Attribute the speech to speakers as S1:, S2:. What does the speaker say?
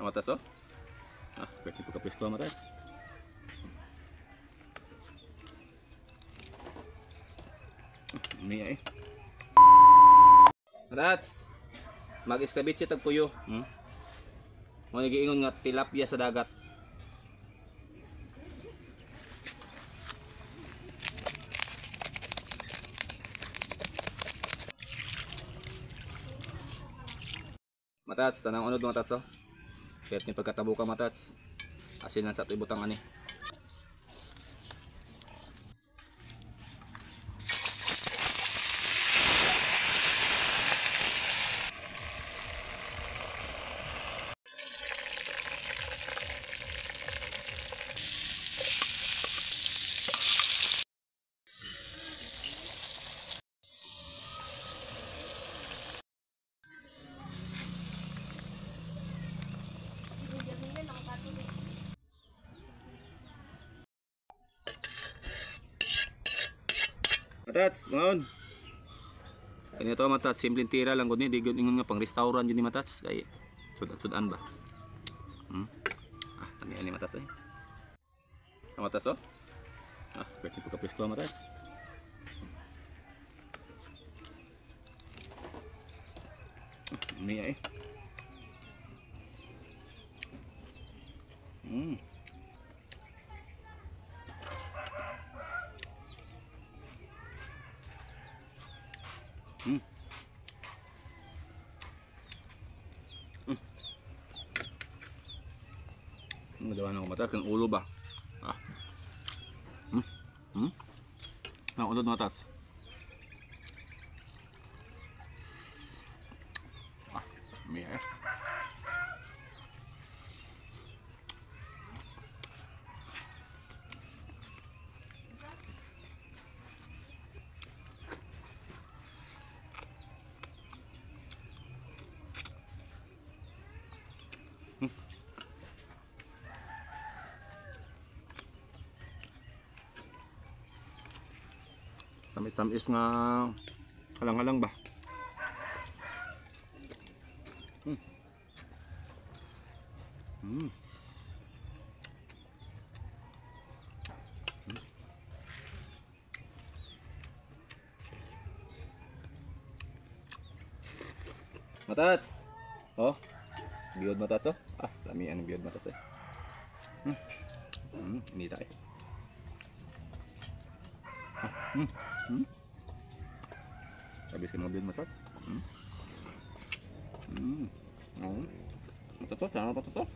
S1: Matas oh. Ah, pwede pagka-presko matas. Umiya eh. Matats! Mag-escabeche tag puyo. Mo giingon nga tilapia sa dagat. Matats, tanang unod matats oh. Pwede ni pagkatabo ka matats. Asin lang sa ato ibutang ani. Matats, maon. Kanya to matats, simpleng tira lang gud ni, di gud ingon nga pang restaurant jud ni matats kay sud-sudan ba. Ah, tami ani matats eh. Ang matats oh. Ah, pwede pagka-presko matats. Umiya eh. Nagawa na ako matats, ang ulo ba? Ah. Ang unod matats. Ah, umiya eh. Tamis-tamis nga halang-halang ba? Matats! Oh, biyod matats oh. Ah, lamian ang biyod matats eh. Hindi tayo. Sabi sa mga biyod matats. Oh. Matats oh, tama matats oh.